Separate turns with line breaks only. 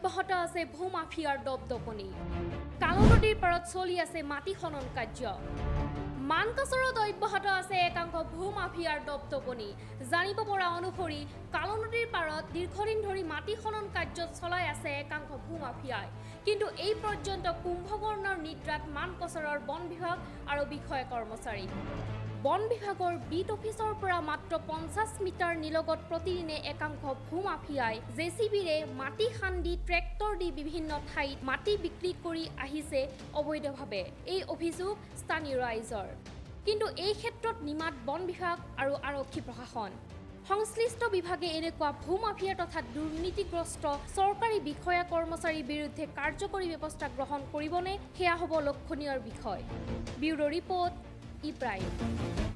অব্যাহত আছে ভূমাফিয়াৰ দপদপনি। কালো নদীৰ পাৰত চলি আছে মাটি খনন কাৰ্য। মানকাচৰত অব্যাহত আছে একাংশ ভূমাফিয়াৰ দপদপনি। জানিব পৰা অনুসৰি কালো নদীৰ পাৰত দীৰ্ঘদিন ধৰি মাটি খনন কাৰ্য চলাই আছে একাংশ ভূমাফিয়াই। কিন্তু এই পৰ্যন্ত কুম্ভকৰ্ণৰ নিদ্ৰাত মানকাচৰৰ বন বিভাগ আৰু বিষয়া কৰ্মচাৰী। বন বিভাগৰ বিট অফিচৰ পৰা মাত্ৰ 50 মিটাৰ নিলগত প্ৰতিদিনে একাংশ ভূমাফিয়াই জেচিবিৰে মাটি খান্দি, ট্ৰেক্টৰ দি বিভিন্ন ঠাইত মাটি বিক্ৰী কৰি আহিছে অবৈধভাৱে। এই অভিযোগ স্থানীয় ৰাইজৰ। কিন্তু এই ক্ষেত্ৰত নিমাত বন বিভাগ আৰু আৰক্ষী প্ৰশাসন। সংশ্লিষ্ট বিভাগে এনেকুৱা ভূমাফিয়া তথা দুৰ্নীতিগ্ৰস্ত চৰকাৰী বিষয়া কৰ্মচাৰীৰ বিৰুদ্ধে কাৰ্যকৰী ব্যৱস্থা গ্ৰহণ কৰিবনে, সেয়া হ'ব লক্ষণীয় বিষয়। ব্যুৰ' ৰিপৰ্ট, ই প্ৰাইম।